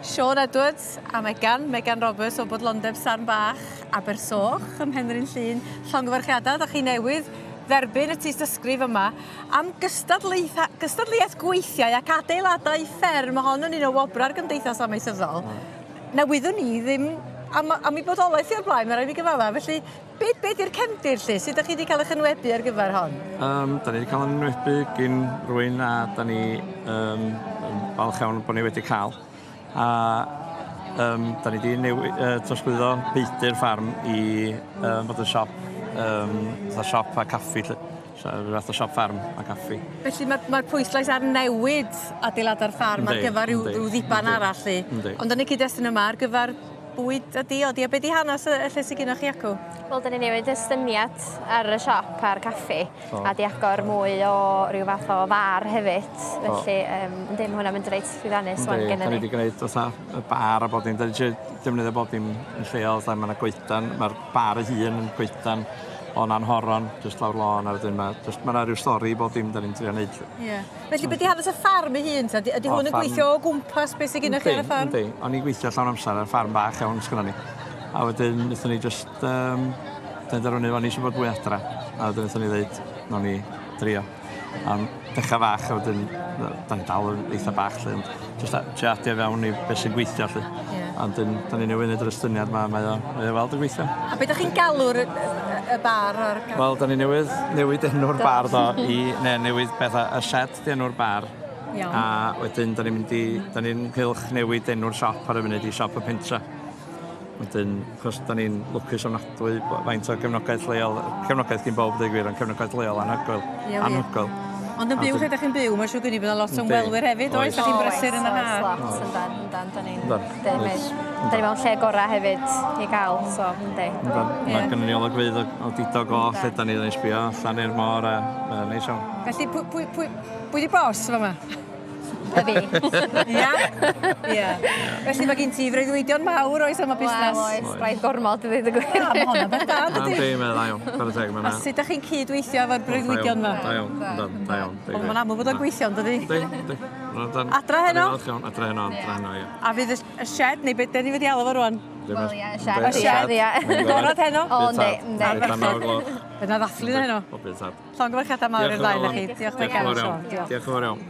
Siôn Edwards a Megan, Megan Roberts o Bodlondeb Sarn Bach, Abersoch ym Mhenrhyn Llŷn. Llongyfarchiadau, da chi newydd dderbyn y tystysgrif yma am gystadlaetha, gystadleuaeth gweithiau ac adeiladau fferm. Mae hon yn un o wobrau'r Gymdeithas Amaethyddol. Na wyddwn ni ddim am, am ei bodolaeth i o'r blaen, mae rhaid i fi gyfadda. Felly, be, be di'r cefndir lle? Sut ydych chi wedi cael eich enwebu ar gyfer hon? Da ni wedi cael enwebu gyn rwy'n a da ni yn falch iawn bod ni wedi cael. A da ni wedi trosglwyddo beudy'r ffarm i fod yn siop, fatha siop a caffi 'lly. So, rhyw fath o siop ffarm a caffi. Felly mae'r mae pwyslais ar newid adeiladau'r ffarm ar gyfer rhyw, rhyw ddiban arall 'lly. Ond yn y cyd-destun yma ar gyfer bwyd a diod, ia, be di hanes y, y lle sydd gennych chi acw? Wel, da ni newid estyniad ar y siop a'r caffi a di agor mwy o ryw fath o far hefyd. Felly, yndi, mae hwnna'n mynd reit llwyddiannus wan gennym ni. Da ni wedi gwneud fatha y bar a bob dim. Da ni eisiau defnyddio bob dim yn lleol. Fatha mae yna goedan, mae'r bar ei hun yn goedan o'n anhoron, jyst lawr lôn a wedyn mae jyst ma' 'na ryw stori i bob dim 'dan ni'n trio neud 'lly. Ie. Felly be' 'di hanes y ffarm ei hun ta? Ydi ydi hwn yn gweithio o gwmpas be' sy gennych chi ar y ffarm? Yndi yndi. O'n i'n gweithio llawn amser ar ffarm bach iawn sgynnon ni. A wedyn nethon ni jyst yym penderfynu o'n i isio bod fwy adra a wedyn nethon ni ddeud nawn ni drio. Am dechra fach a wedyn 'dan ni dal yn eitha bach 'lly ond jyst a- trio adio fewn i be' sy'n gweithio 'lly. Ie. A wedyn 'dan ni newydd neud yr estyniad 'ma mae o mae o weld yn gweithio. A be' 'dach chi'n galw'r y y y bar a'r caffi? Wel 'dan ni newydd newid enw'r bar do i ne' newid petha y shed 'di enw'r bar. Iawn. A wedyn 'dan ni'n mynd i 'dan ni'n nghylch newid enw'r siop ar y funud i siop y pentra. Wedyn, achos 'dan ni'n lwcus ofnadwy bo- faint o gefnogaeth leol, cefnogaeth gin bawb deu gwir, ond cefnogaeth leol anhygoel. Ie wir. Anhygoel. Ond yn byw lle 'dach chi'n byw, mae'n siŵr gen i bod 'na lot o ymwelwyr hefyd, oes? 'Dach chi'n brysur yn yr Oes, ha? lot, yndan, yndan, 'dan ni'n Yndan. Oes. 'Dan ni mewn lle gora hefyd i ga'l, so yndi. Yndan. Ie. Ma' gynnon ni olygfeydd o odidog o lle 'dan ni, 'dan ni'n sbio allan i'r môr a mae o'n neis iawn. Felly pwy pwy pwy pwy 'di boss fa' 'ma? Y fi. Ia? Ia. Felly mae gen ti freuddwydion mawr oes am y busnes? Wel oes, braidd gormod i ddweud y gwir. Na, ma' hwnna'n beth da dydi? Yndi, mae'n dda iawn. Chwarae teg, mae'n... A sut 'dach chi'n cyd-weithio efo'r breuddwydion 'ma? Da iawn, yndan, da iawn. Wel mae'n amlwg bod o'n gweithio yndydi? Yndi, yndi. Adra heno? Adra heno, adra heno, ie. A fydd y shed, neu be' 'dan ni wedi alw fo rŵan? Wel ie, y shed. Y shed. Ie. Gorod heno? O yndi, yndi. Ardderchog. Naw o'r gloch. Fydd 'na ddathlu heno? O bydd tad. Llongyfarchiadau mawr i'r ddau ohonoch chi. Diolch Megan a Siôn. Diolch yn fawr iawn.